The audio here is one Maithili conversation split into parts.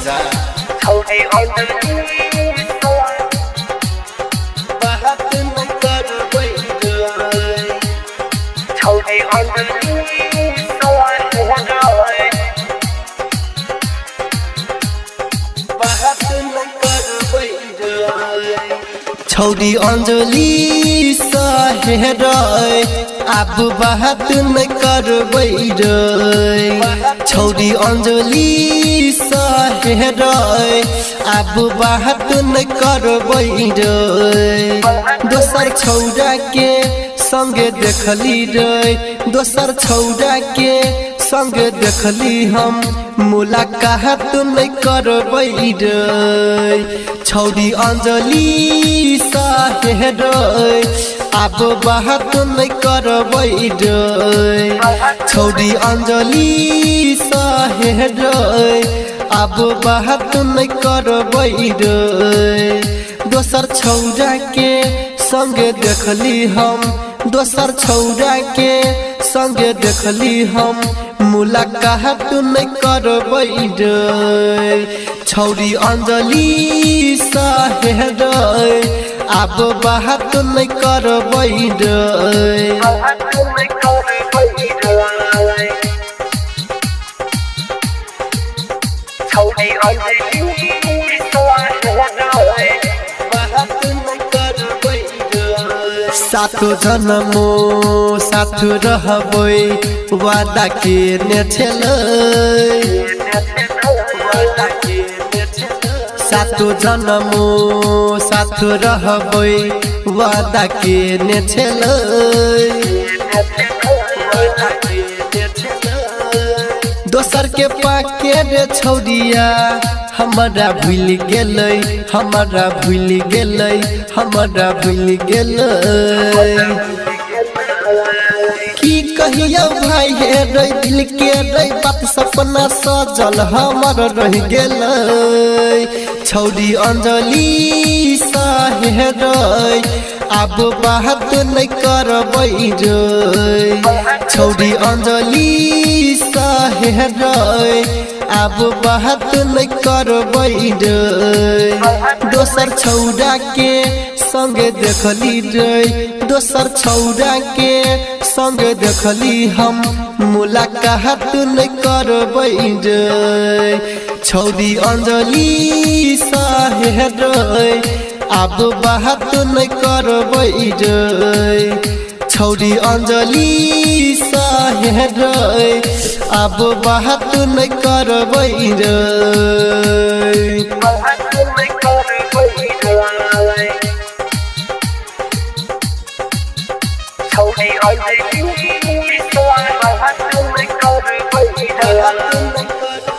बाजार। बात नहीं करबै रे। बात नहीं करबै रे। छौरी अंजलि सहेरै आब बात नहीं करबै रे। छौरी अंजलि सहेरै आब बात नहीं करबै रे। दोसर छौरा के संगे देखली रे, दोसर छौरा के संगे देखली हम मुलाकात नहीं करबै रे। छौरी अंजलि सहेरै आब बात नहीं करबै रे। छौरी अंजलि सहेरै आब बात नहीं करबै रे। दोसर छौरा के संगे देखली हम, दोसर छौरा के संगे देखली हम मुलाकात नहीं करबै रे। छौरी अंजलि सहेरै आब बात नहीं करबै रे। सातो जन्मो साथ रहबै वादा केने छलै। सातो जन्मो साथ रहबै वादा केने छलै। दोसर के पाके रे छौरिया हमरा भूल गेलै, हमरा भूल गेलै, हमरा भूल गेलै। की कहियो भाई हे रे दिल के रे बात सपना सजल हमर रह गेलै। छौरी अंजलि सहेरै आब बात नहीं करबै रे। छौरी अंजलि सहेरै आब बात नहीं करबै रे। दोसर छौरा के संगे देखली रे, दोसर छौरा के संगे देखली हम मुलाकात नहीं करबै रे। छौरी अंजलि सहेरै आब बात नहीं करबै रे। छौरी अंजलि सहेरै आब बात नहीं करबै रे।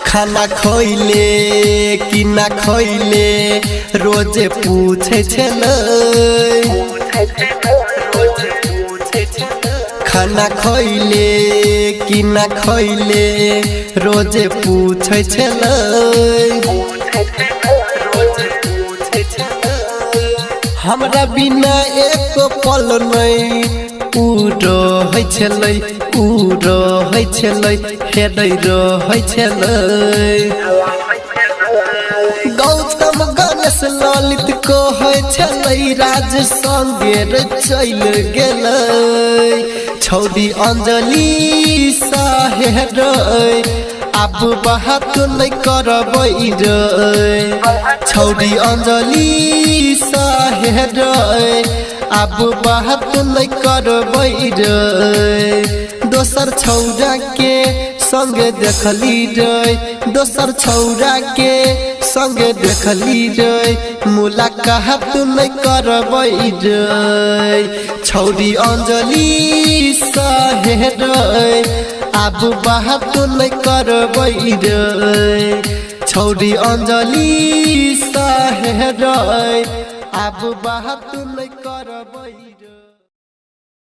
खाना खैले कि ना खैले रोजे पूछै छलै। खाना खैले कि ना खैले रोजे पूछै छलै। हमरा बिना एक पल नहीं उ रहै छलै, उ रहै छलै, हेरै रहै छलै। गौतम गणेश ललित कहै छलै राज संगे रे चलि गेलै। छौरी अंजलि सहेरै आब बात नहीं करबै रे। छौरी अंजलि सहेरै आब बात नहीं करबै रे। दोसर छौरा के संगे देखली रे, दोसर छौरा के संगे देखली रे मुलाकात नहीं करबै रे। छौरी अंजलि सहेरै आब बात नहीं करबै रे। छौरी अंजलि सहेरै आब बात नहीं करबै।